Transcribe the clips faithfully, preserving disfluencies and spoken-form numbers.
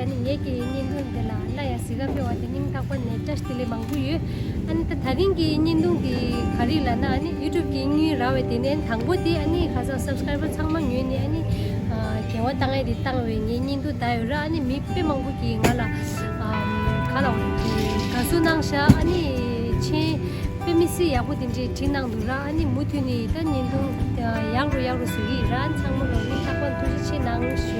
ཨ་ནི་ངེད་ཀྱི་བརྙན་ཐུང་འདི་ལ་སླར་ཡང་གཟིགས་ག་ཕེབས་པ་དེ་སྙིང་ཐག་པ་ནས་བཀྲ་ཤིས་བདེ་ལེགས་མང་པོ་ཡོད། ཨ་ནི་ད་ད་རིང་གི་བརྙན་ཐུང་འདི་ག་རེ་ལབ་ན། ཨ་ནི་ཡུ་ཊུབ་གི་དངུལ་རག་པའི་དེ་ནས་དང་པོ་དེ་ཨ་ནི་ཁ་སང་སབ་སི་ཀ་རའི་བར་ཚང་མ་ཉོས་ནས་ཨ་ནི་ཨ་འགྱེད་པ་བཏང་ཡས་དེ་བཏང་བའི་ངའི་བརྙན་ཐུང་ད་ཡོད་ར། ཨ་ནི་མི་དཔེ་མང་པོ་གིས་ང་ལ་ཨ་ག་ལ་འོང་གི་དགའ་བསུ་གནང་ཤག་ཨ་ནི་མཆན་དཔེ་མི་སྲིད་ཡག་པོ་དེ་འདྲས་བྲིས་གནང་འདུག་ར། ཨ་ནི་མུ་མཐུད་ནས་ད་བརྙན་ཐུང་ཡག་རུ་ཡག་རུ་བཟོ་གི་ཡིན་ར། ཨ་ནི་ཚང་མ་ལ་སྙིང་ཐག་པ་ཐུགས་རྗེ་ཆེ་གནང་ཞུ་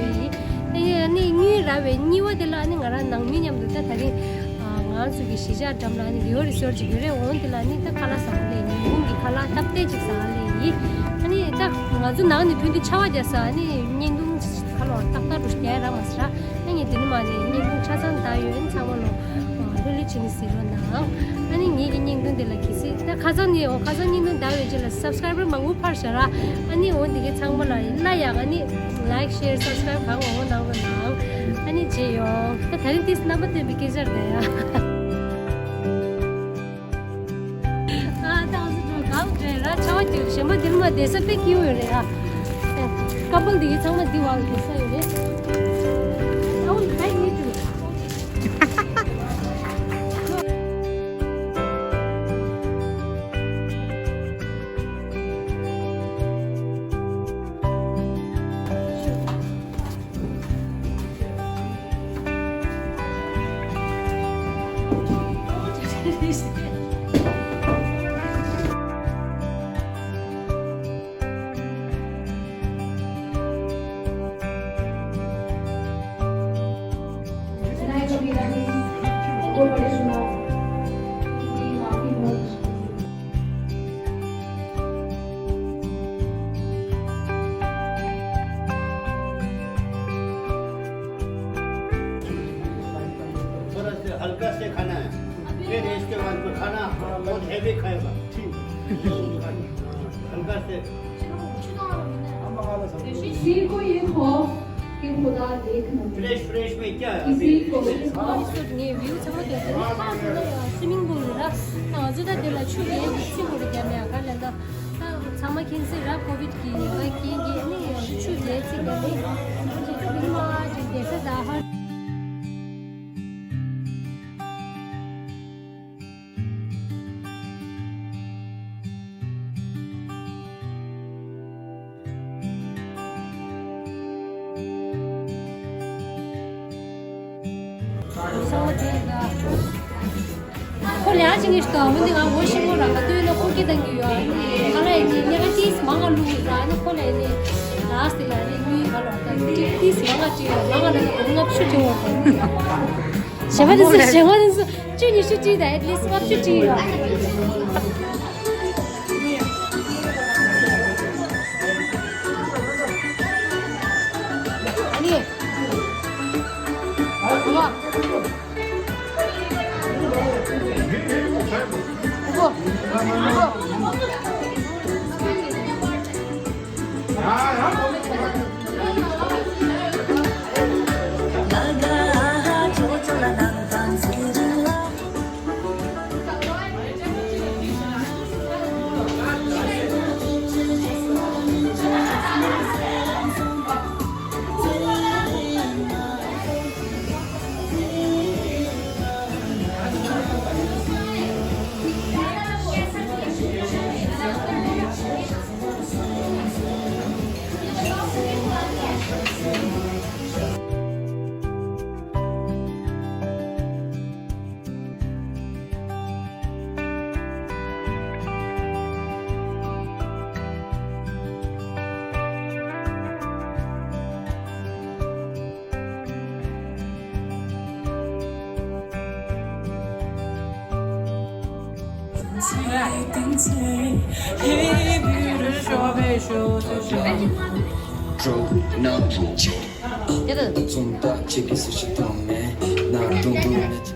ཡི། ཨ་ནི་དངུལ་རག་པའི་གཉིས་པ་དེ་ལ་ཨ་ནི་ང་རང་ནང་མི་མཉམ་དུ་ད་ད་རིང་ང་ཚོ་གི་གཞིས་ཆགས་འགྲམ་ལ་ཨ་ནི་རི་བོ་རི་སོར་ཅིག་ཡོད་རེད། འོང་དེ་ལ་ཨ་ནི་ད་ཁ་ལག་ཟ་ག་སླེབས་ཡིན། ཉིན་གུང་གི་ཁ་ལག་སྟབས་བདེ་ཅིག་ཟ་ག་སླེབས་ཡིན། ཨ་ནི་ད་ང་ཚོ་ནང་ནས་ཐོན་དུས་ཆར་པ་རྒྱག་ས་ཨ་ནི་བརྙན་ཐུང་ཁ་ལོ་ཏག་ཏག་འགྲོ་རྒྱག་རག་མ་སོང་ར། ཨ་ངས་དེ་ནི་མ་ནས་བརྙན་ཐུང་ཆ་ཚང་ད་ཡོད། ཨ་ནི་ཚང་མ་ལོ་ལྷོད་ལྷོད་བྱས་ནས་གཟིགས་རོགས་གནང་། ཨ་ནི་ངེད་ཀྱི་བརྙན་ཐུང་དེ་ལ་གལ་སྲིད་ད་ཁ་སང་ནས་འོ་ཁ་སང་བརྙན་ཐུང་ད་ཡོད་རྗེས་ལ་སབ་སི་ཀ་རའི་བར་མང་པོ་འཕར་ཤག་ར། ཨ་ནི་འོ་འདི་གའི་ཚང་མ་ལ་སླར་ཡང་ཨ་ནི་ལའིཀ་ཤེར་སབ་སི་ཀ་རའི་བར་གང་འོང་གནང་རོགས་གནང་། ཨ་ནི་བརྗེད་ཡོང་། ད་ད་རིང་ཏིས་རྣམ་པ་སྟོན་པའི་སྐད་ཆ་རེད་ཡ། ཨ་ད་ང་ཚོ་གང་རེད་ར། ཆར་པ་དེ་གཞན་པ་དེ་མ་བསྡད་ས་དཔེ་སྐྱིད་པོ་ཡོད་རེད་ཡ། ཀ་པལ་དེ་གའི་ཚང་མ་འདི་བར་བསྡད་ས་ཡོད་རེད། I will beg you to. थोड़ा सा हल्का से खाना है, फिर इसके बाद में खाना बहुत हैवी खाएगा। ठीक। हल्का से। किसी को ये खौफ कि खुदा देख न ले। फ्रेश फ्रेश में क्या है अभी? किसी को ये खौफ। ངའི་བིའུ་ཚང་མ་དེ་ཚོ་ནི་ཁ་ཚོ་ལ་ཡང་སུའི་མིང་པུལ་རེད་ར། ང་ཚོ་ད་དེ་ལ་ཆུ་ལས་ཀྱི་ཚིག་མོ་རེ་རྒྱབ་ནས་ག་ལ་ད། ཚང་མ་མཁྱེན་གསལ་ར། ཀོ་བིད་ཀྱི་ཉེན་ཁ་རྐྱེན་གྱིས་ནི་ཆུ་ལས་ཚིག་ག་ནི་ང་ཚོ་ད་དེ་ནི་མ་ཅིག་བསྡད་ས་ད་ཧར། ཁོ་ལ་ཅི་ངས་ལྟ་འོ་འདི་ང་ངོ་ཤེས་མོ་རང་ག་ལྟོས་ན་ཁོ་སྐད་གཏོང་གི་ཡོད། ཨ་ནི་ང་ལ་ཡིན་ནི་ཉག་ཏིས་མང་ང་བླུགས་ཡོད་ར། ཨ་ནི་ཁོ་ལ་ཡིན་ནི་ལགས་དེ་ལ་ནི་དངུལ་ག་ལོག་ད་ཏིས་མང་ང་ཅི་ཡོད་མང་ང་ལ་ནི་ལྔ་བཅུ་ཅི་ཡོད་རེད། གཞན་པ་དེ་ཚོ་གཞན་པ་དེ་ཚོ་བཅུ་ཉི་ཤུ་ཅི་ད་at least ལྔ་བཅུ་ཅི་ཡོད། ཨ་ནི། ཨ་མ།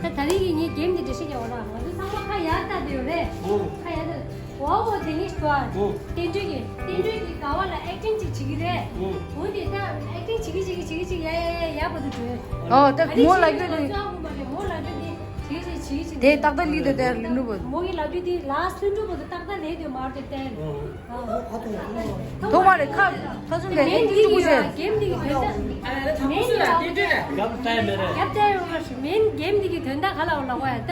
ད་ད་རིང་གི་ངའི་གེམ་འདི་འགྲེལ་བཤད་རྒྱག་འོ་ན། ང་ཚོ་ཚང་མ་ཁ་ཡར་བལྟས་བསྡད་ཡོད་རེད། ཁ་ཡར་བལྟས། འོ་འོ་དེ་ནི་ལྟོས། ཨོ། བསྟན་སྒྲོལ་གྱི་བསྟན་སྒྲོལ་གྱི་ག་བ་ལ་ཨེག་ཊིང་ཅིག་བྱེད་ཀྱི་རེད། ཨོ། འོ་དེ་ད་ཨེག་ཊིང་བྱེད་ཀྱི་བྱེད་ཀྱི་བྱེད་ཀྱི་བྱེད་ཀྱི་ཡ་ཡ་ཡ་ཡ་བར་དུ་འགྲོ། ཨོ་ད་ཨ་རི་མོ་ལ་ཅིག་རྒྱུ་ནི། ང་ཚོ་ཨ་ཁུ་མ་རེད། མོ་ལ་རྒྱུ་ནི་བྱེད་ཀྱི་ དེ་ཏག་ཏག་ལི་དེ་དེར་ལི་འགྲུབ། མོ་གི་ལབ་དུས་དེ་ལ་སུན་འགྲུབ་དེ་ཏག་ཏག་ལས་དེ་མར་དེ་དེར། ཐོག་མ་རེད་ཁ་ཁ་སུན་དེ་མེན་འདི་གི་ཡོད་གེམ་འདི་གི་དོན་དག་མེན་འདི་གི་རྒྱབ་ལྟ་ཡ་མེད་རེད། རྒྱབ་ལྟ་ཡ་ཡོད་མ་རེད། མེན་གེམ་འདི་གི་དོན་དག་ག་ལ་འོ་ལ་འོ་ཡ་ད།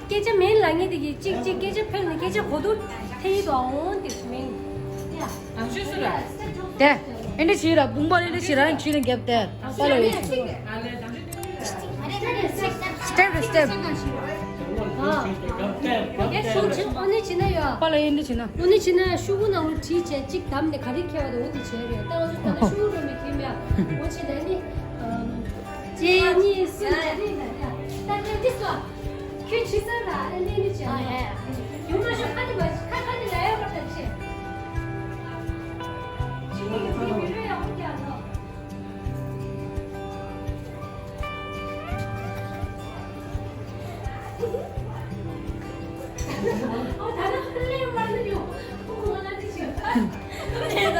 སྐད་ཆ་མེད་ལ་ངེས་དེ་གི་གཅིག་གཅིག་སྐད་ཆ་ཕེབས་ནས་སྐད་ཆ་གོ་དུ་ཐེ་ཡི་དོ་འོང་དེ་མེད། དེ་ཨེ་འདྲ་བྱེད་ར་དཔུང་པ་ཨེ་འདྲ་བྱེད་ར་ཡང་ཁྱོད་ནས་རྒྱབ་སྟེ་པ་ལ་ཡོད། སི་ཊེབ་རེད་སི་ཊེབ། ཨོ་ནི་བྱེད་ན་ཡོད། པ་ལ་ཨེ་འདྲ་བྱེད་ན། ཨོ་ནི་བྱེད་ན་ཤུ་གུ་ནང་ལོ་བྲིས་བྱས་གཅིག་བསྡམས་ནས་ག་རེ་ཁྱེར་བ་དང་འོ་དེ་བྱས་རེད། ད་ང་ཚོ་ད་ལྟ་ཤུ་གུ་འགྲོ་མི་ཁྱེར་མེད། འོ་བྱས་ད་ནི། གཅིག་གཉིས་གསུམ་བྱས་རེད་ད་ད་ད་འདི་སོ། ཁྱོད་ཕྱི་སར་ལ་ཨ་ལེ་ནི་བྱས་ཨ་ཡ་ཡ། ཡུམ་མ་ཤོག་ཁ་ནི་མ་ཁ་ཁ་ནི་ལ་ཡ་བར་ཐག་ཆེ། ཕྱི་ནི་ཡུམ་མ་ཡ་ཧོ་ཀྱ་ནོ། ཨོ་ད་ནི་ཨ་ལེ་བར་ནི་ཡོང་ཁོ་ཁོ་ང་ལ་ནི་ཆེ། ཨ་ལེ་ད།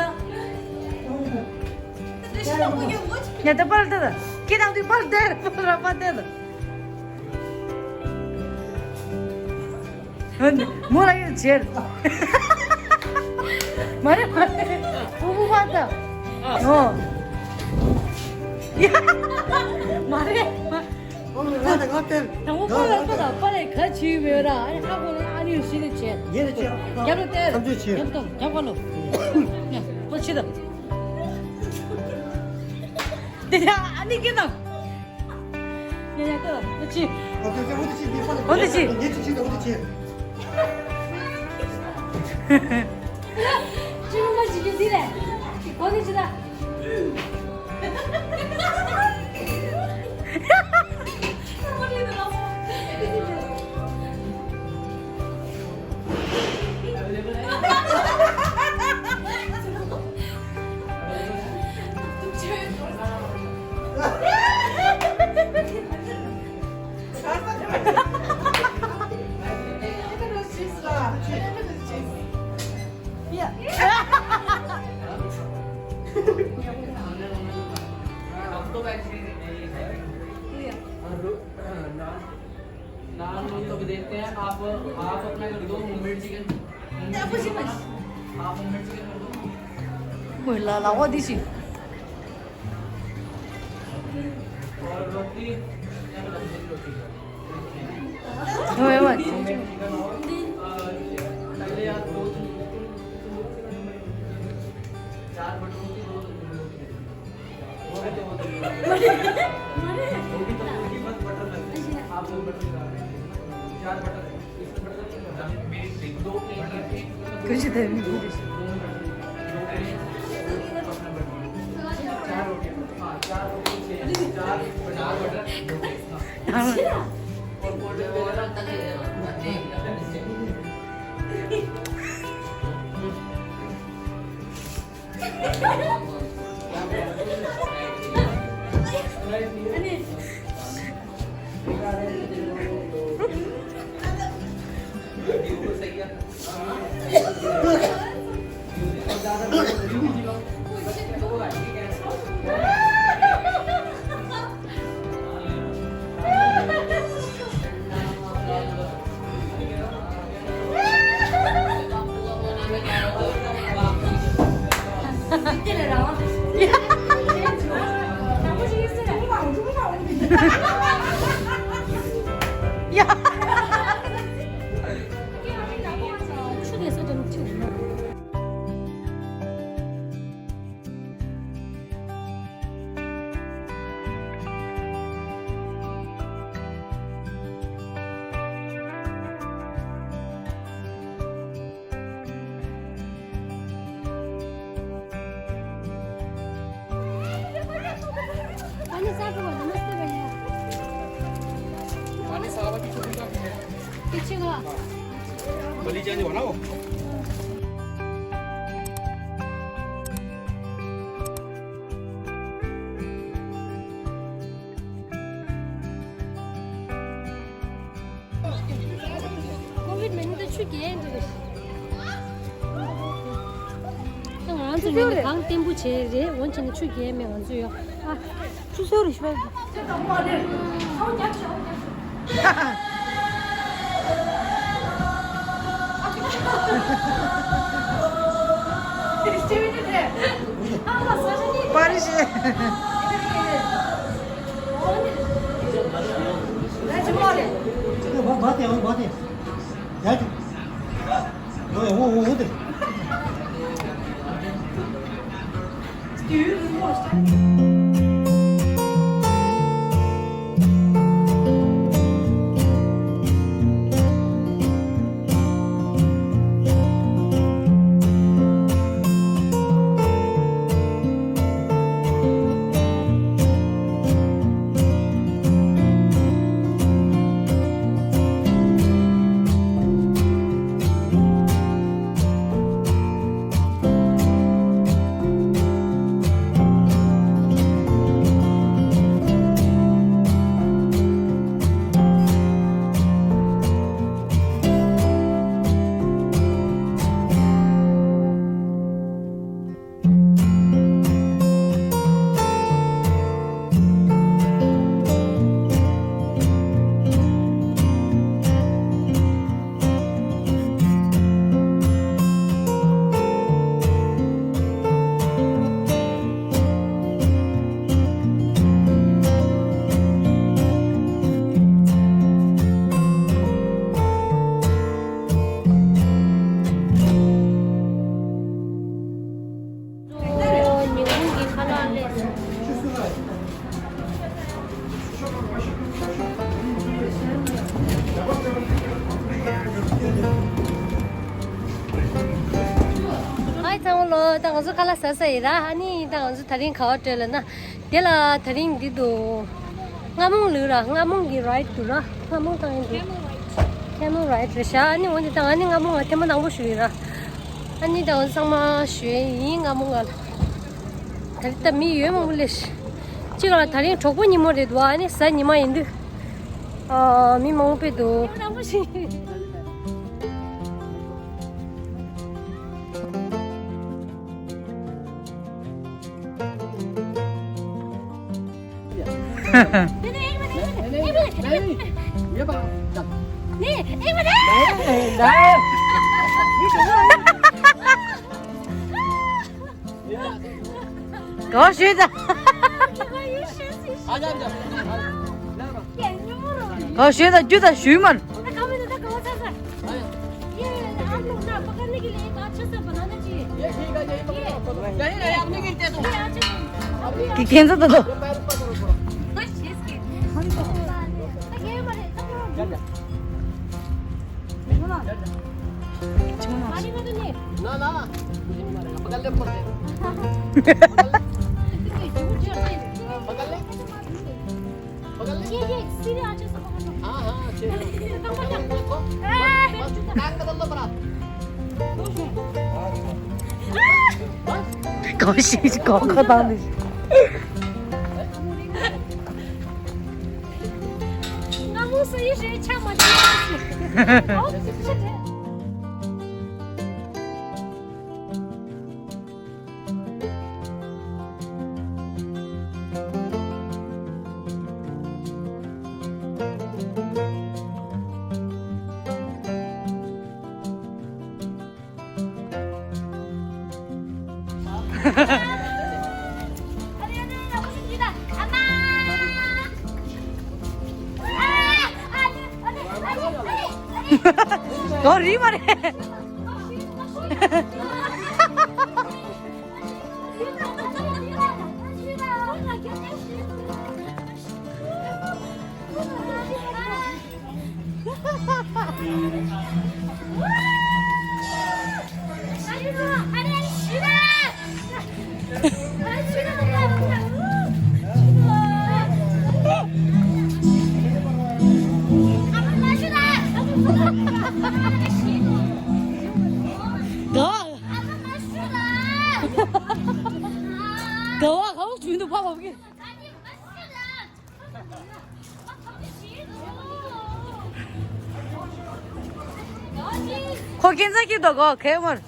ཉལ་ཏེ་པར་ཏེ་ད། ཁྱེད་དང་དུས་པར་ཏེ་པར་ར་པར་ཏེ་ད། མོ་ལ་ཡོད་ཆེར། མ་རེད་མ་རེད། ཕུ་བུ་པར་ཏེ། ཨོ། མ་རེད། ཨོ་ང་ད་ང་ཏེ། དང་པོ་པར་ར་པར་ར་པར་ར་ག་ཆི་མེད་ར་ཨ་ནི་ཧ་གོ་ལ་ཨ་ནི་ཡོད་ཤི་ནི་ཆེ། ཡེ་ལ་ཆེ། རྒྱབ་ལ་ཏེ། ཐམས་ཅད་ཆེ། རྒྱབ་དང་རྒྱབ་ག་ལོ། ཡ་པོ་ཆི་ད། དེ་ཡ་ཨ་ནི་ཀི་དང་། ཡ་ཡ་ཏོ་ཨ་ཅི། ཨོ་དེ་ཅི་ཨོ་དེ་ཅི་དེ་ཕ་ལ། ཨོ་དེ་ཅི། ངེད་ཅི་ཅི་དང་ཨོ་དེ་ཅི། ཅི་མ་ཅི་ཅི་དེ་རེད། ཨོ་དེ་ཅི་ད། नाम नोट तो देखते हैं। आप आप अपना कर दो होममेड चिकन। आप होममेड चिकन कर दो। ལ་ལ་འོ་འདི་ཞིག और रोटी। ཡོད་ཡོད། होममेड चिकन और पहले आप दो चार बटर रोटी दो। कुछ देर में। हाँ। पानी साफ होगा, नमस्ते भैया। पानी साफ है, पीछे का। पीछे का। गली चेंज हुआ ना वो। ཀོ་ཝིཌ་མེད་ན་ད་ཆུ་རྐྱལ་འགྲོ་རེད། ད་ང་ཚོ་ནི་གངས་བརྟན་པོ་བྱས་རེད། འོན་ཀྱང་ནི་ཆུ་རྐྱལ་མེད་ང་ཚོ་ཡོད་ཨ། ཆུ་ཟོར་རེ་ཤོར། པར་རིས། ཉིན་གུང་གི་ཁ་ལག་སླེབས་སོང་། ཧའི་ཚང་མ་ལོ། ད་ང་ཚོ་ཁ་ལག་ཟ་ས་ཡིན་ར། ཨ་ནི་ད་ང་ཚོ་དེ་རིང་ག་པར་འགྲོ་ལབ་ན། དེ་ལ་དེ་རིང་འདི་འདུག་རྔ་མོང་ལུག་ར། རྔ་མོང་གི་རའིཌ་འདུག་ར། རྔ་མོང་བཏང་ཡིན་འདུག Camel ride རེད་ཤག་ཨ་ནི་འོ་འདི་དང་ཨ་ནི་རྔ་མོང་ང་ཐེངས་མ་དང་པོ་ཞུ་ཡིན་ར། ཨ་ནི་ད་འོ་ཚང་མ་ཞུ་ཡིན། རྔ་མོང་ང་ལ་ད་རེས་ད་མི་ཡོད་མང་པོ་སླེབས་ཤག་གཅིག་ལ་དེ་རིང་གྲོགས་པོ་ཉིན་མོ་རེད་འདུག་ཨ་ནི་གཟའ་ཉི་མ་ཡིན་དུས། ཨ། མི་མང་པོ་འདུག་ག་བ་ཞུས་ད། ག་བ་ཞུས་ད་རྒྱུ་ད་ཞུས་མར། ཁྱེད་ཚོ་ད་དོ། གང་ཞིག་གོ་ཁ་བཏང་ནས། ང་མོ་སུ་ཡི་རེད་ཆ་མ་འདྲ། ཨོ། གོ་རི་མ་རེད། ག་བ་ག་བ་བྱུང་འདུག་ཕ་བ་གི། ཁོ་ཁྱེད་ཚ་གི་འདུག་གོ་གེ་མོར།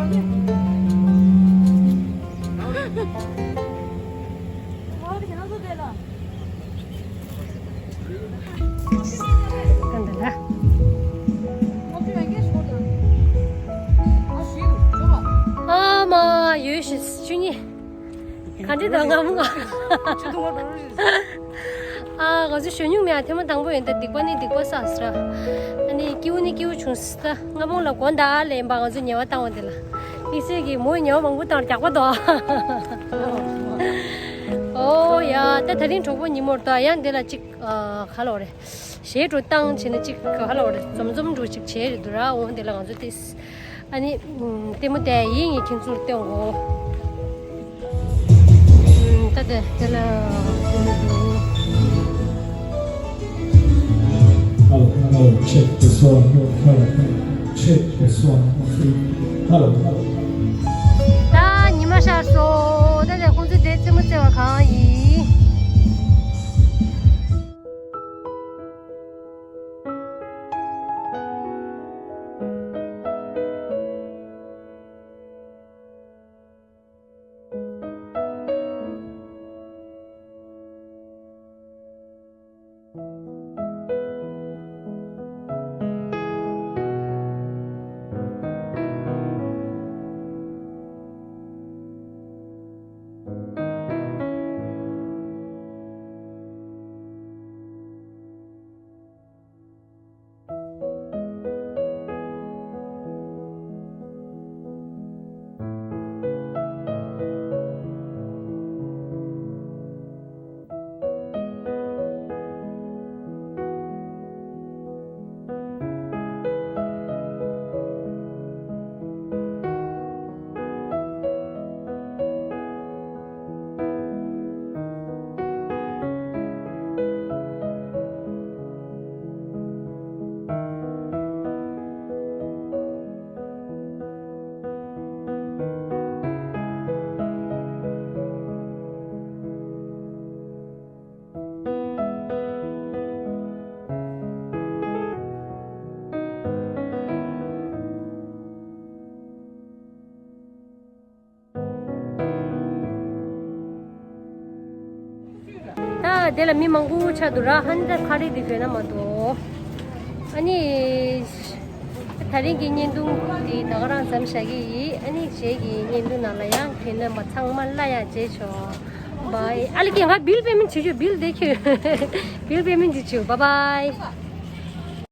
ཨ་མ་ཡོད་ཤི་ཆུ་ནི། ག་འདྲི་དང་ང་མོ་ང་། ཨ་ང་ཚོ་གཞོན་ཉུང་མེད་ཨ་ཐེངས་མ་དང་པོ་ཡིན་ད་སྡིག་པ་ནི་སྡིག་པ་བསགས་ཟེར། ཨ་ནི་སྐྱིད་པོ་ནི་སྐྱིད་པོ་བྱུང་ཟེར་ད་ང་མོ་ལ་དགོན་ད་ལེན་པ་ང་ཚོ་ཉེ་བ་བཏང་བ་དེ་ལ། དམིགས་བསལ་གྱི་མོས་ཉེ་བ་མང་པོ་བཏང་རྒྱག་པ་དོ། ཨོ་ཡ་ད་ད་རིང་གྲོགས་པོ་ཉིན་མོར་དོ་ཡང་དེ་ལ་ཅིག་ག་ལོ་རེད། གཞས་འགྲོ་བཏང་བྱས་ནས་ཅིག་ག་ལ་བར་འཛོམས་འཛོམས་འགྲོ་ཅིག་བྱས་རེད་འདུག་ར། འོང་དེ་ལ་ང་ཚོ་ཏིས་ཨ་ནི་ལྟད་མོ་བལྟས་ཡིན་ངས་ཁྱེད་ཚོར་སྟོན་གོ། ད་དེ་དེ་ལ། Hello, hello, check this one. Hello, check this one. Hello, hello. ད་ཉི་མ་ཤར་སོང་། ད་དེ་ཁོང་ཚོས་དེ་རྩེད་མོ་རྩེ་བ་གང་ཡིན། ད་དེ་ལ་མི་མང་པོ་ཆགས་འདུག་ར། ཧན་ད་ཁ་རེ་དེ་བྱོས་ན་མ་གཏོགས། ཨ་ནི། ད་རིང་གི་བརྙན་ཐུང་འདི་ད་ག་རང་མཚམས་བཞག་གི་ཡིན། ཨ་ནི་རྗེས་ཀྱི་བརྙན་ཐུང་ནང་ལ་ཡང་ཁྱེད་རྣམ་པ་ཚང་མ་ལ་ཡང་མཇལ་ཆོག Bye. ཨ་ལེ་ཀྱེ་ང་བིལ་པེ་མེན་བྱེད་ཆོག་བིལ་དེ་ཁྱོད། བིལ་པེ་མེན་བྱེད་ཆོག Bye bye.